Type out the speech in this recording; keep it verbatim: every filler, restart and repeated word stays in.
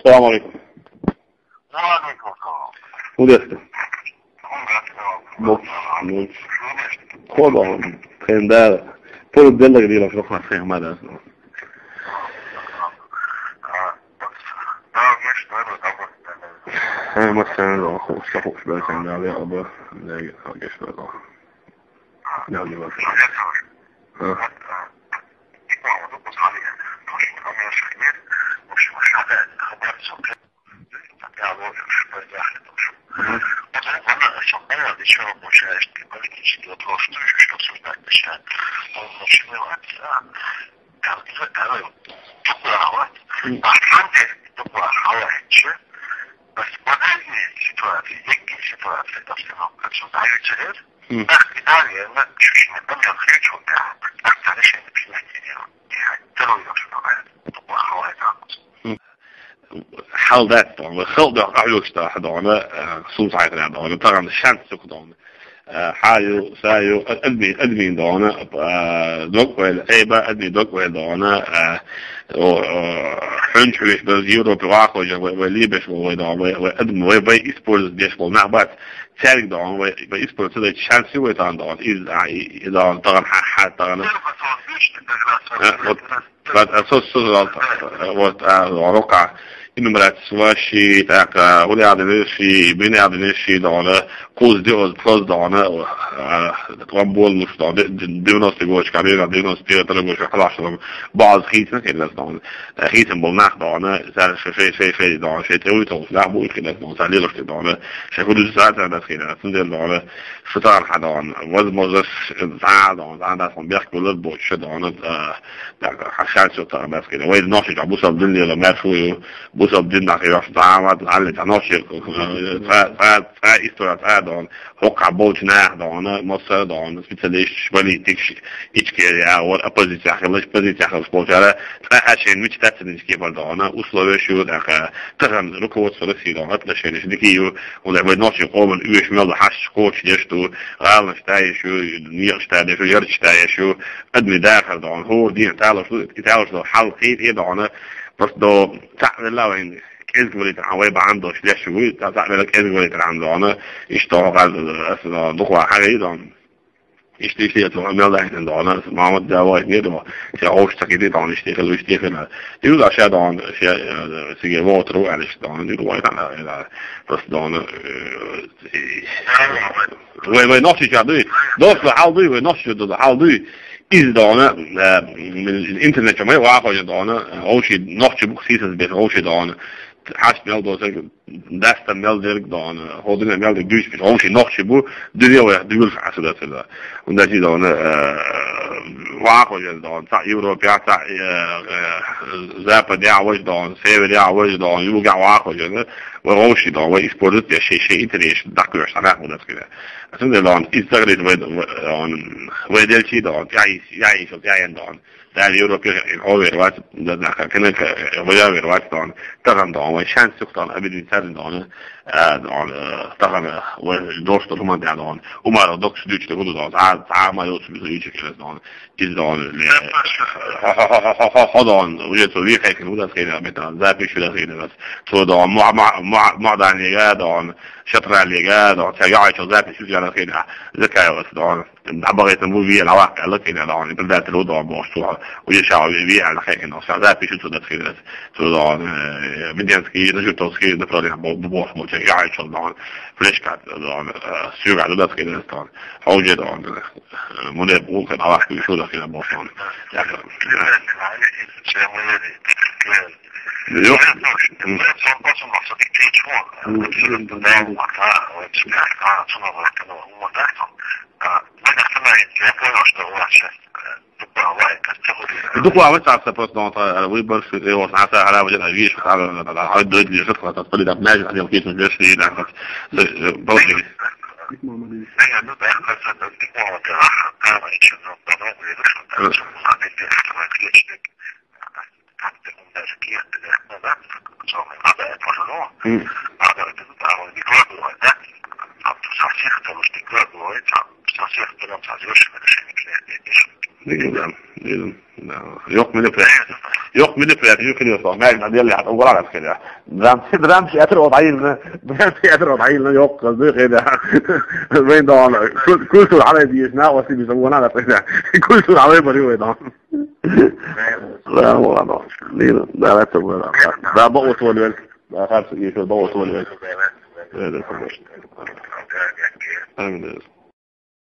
Салам алейкум. Ва алейкум салам. Удеста. Удеста. Муч, муч. Хоба, хендара. Пур делла грила, шо хас хема да. Ха, масалан, да, хо, шо хо, шо да, хендара, аба, да, геш, да. Да, да. Ха. Мгм. Потому что она, что она отвечала, получается, политический вопрос, что ещё что обсуждать, начинать. Он начинает, а, там, не знаю, там, тупо, а, вот. Мгм. А там, где тупо, а, вот, чё? Посмотрите ситуации, какие ситуации, это всё равно, как что, даёте, нет? Мгм. Так, Италия, она чуть-чуть не поняла, ключ, вот, да. Так, решение принять не дело. Второй вопрос, тупо, а, вот, так вот. Мгм. Хьал дац дона, вай халкъ дохь къахьоьгуш дахь дона, э, сунца хьайхара дона, тахана шанс цух дона. Э, хьаю, саю, э, адми, админ дона, э, дог вай, эйба, адми дог вай дона, э, о, э, хьунч хьуьш баз Европе вахо жа вай, вай либеш вай дона, вай, вай адми, вай, вай использовать деш вай нах бац, царик дона, вай, вай использовать шанс вай тан дона, из, а, и, и дона, тахана, ха, ха, тахана. Э, вот, Ва, а, со, со, вот, а, вот, а, рокъа, и номер ши, так, а, хӀули адам ши, бин адам ши дона, куз диоз, куз дона, а, вам болмуш дона, д-, д-, девяностый годчка, девяносто первый годчка, халаш дона, баз хийцна хилас дона, э, хийцна бол нах дона, сар ши, ши, ши, ши дона, ши, тевуй товс, нах буй хилас дона, сар лилаш дона, ши, худу сар, сар, сар, хилас, сунзел дона, ши тар ха дона, возможно, ш-, за дона, за дас он бяхк булар боча дона, э, Так, хьашан цо тахана аскъина. Вай нохчий чӀоагӀа бусалба дин лела мегаш ву, бусалба дин нах йош дӀа ма, дӀа ле, цхьа нохчий, цхьа, цхьа, цхьа история цхьа дона, хӀокхахь болчу наха дона, массара дона, специалисташ, политикаш, Ичкери агӀор, оппозицехь хилла, позицехь хилла болчара, цхьа а шайн мича тӀе ца динчу кепара дона, условия шу, тӀаккха, тахана руководство России дона, отношенеш дика ю, хӀунда вай нохчийн къоман оьшуш мел ду хьашташ кхочушдеш ду, гӀаланаш тӀе еш ю, некъаш тӀе деш ю, ярташ тӀе еш ю, Адми дахар дона, хӀора дийнахь талуш ду, и талуш ду, хьал кхийра дона, просто до цхьаъ велла вайн кӀезиг валийтар хьан вай бахьана долуш леш вуй, цхьаъ велла кӀезиг валийтар хьан дона, иштта дона, ас дона, дукха хьагӀий дона. Иштта, иштта, я цо мел дахьийтина дона, ас Мохьмад да вай, не дона, ше хӀовш ца кхийти дона, иштта хила, иштта хила. Юза ша дона, ше, э, сиге вотар ву, аьлла иштта дона, юза вай дона, э, просто дона, э, Вай, вай нохчийчохь дуй. Доста хьал дуй, вай нохчийчохь ду хьал дуй. Иза дона, э, интернет чу май вахо дона, вовший нохчий бу сийсаз беш вовший дона. Хьашт мел доцург, даста мел дерг дона, хӀо дуьне мел дерг дуьйцуш беш вовший нохчий бу, дуьне вай дуьйлуш хьасу дацар да. Унда чи дона, э, вахо дона, цхьа Европе, цхьа, э, э, Западе а вож дона, Севере а вож дона, юга а вахо дона. Вай вовший дона, вай использовать деш, шей, шей интерес даккхоьш, цхьа нах ма дац хила. Цундела дона, иза ца хилийта вай, вай, дона, вай делчий дона, тӀаьхьа йис-, тӀаьхьа йисал, тӀаьхьа йина дона. Дала Европе хьо вер вац, да, да, кхин а, вай а вер вац дона. Тахана дона, вай шанс цух дона, объединиться дина дона. А, дона, тахана, вай дош ду хӀуман тӀехь дона. Умара доккхуш дуьйцуш ду хӀума дона. Цхьа, цхьа ма йоцу, биза йийча хилас дона. Иза дона, ле, хо, хо, хо, хо, хо, хо, дона, уже цо вехайкина ву дац хила, метан, запись ву дац хила, цо дона, мо-, мо-, мо-, Мохьмаданега дона, Шатралега дона, цаьрга яхьийчо запись ву дац хила, Закаевас дона, дӀабахийтина ву ве, дӀаваккха аьлла хила дона, предатель ву дона, бохуш цо, уже ша ве, ве аьлла хехкина, ша запись ву цо дац хила, цо дона, э, Меденский, Нажутовский направление бо-, бо-, бохуш, цаьрга яхьийчо дона, флешка дона, э, суьйга ду дац хила дона, хьо уже дона. Муне бу ка авах ку шу да кина бошон. Йо. Дукха вай цаца просто, он, э, выбор, что его саса, а, вижу, а, а, дойд лежит, хватает, полит, обнажит, хотел песню, лежит, и так, э, э, получилось. М. Дигда, дигда. Да. Йокъ, милли пресс. Yok, mini priятно, yok, yok. Näme diýýär, ýa, o gara gitdi ýa. Dram, dram teatr o daýyny, dram teatr o daýyny ýok, gyzdy, ýa. Men de ony kül-, kültür halaý diýişine, o sizi ona da ýa. Kültür halaý bir ýok edi. Dram o adam. Nire, davet bu adam. Da bu oturyp. Da karşı ýeşil bu oturyp. Öyle. Amin.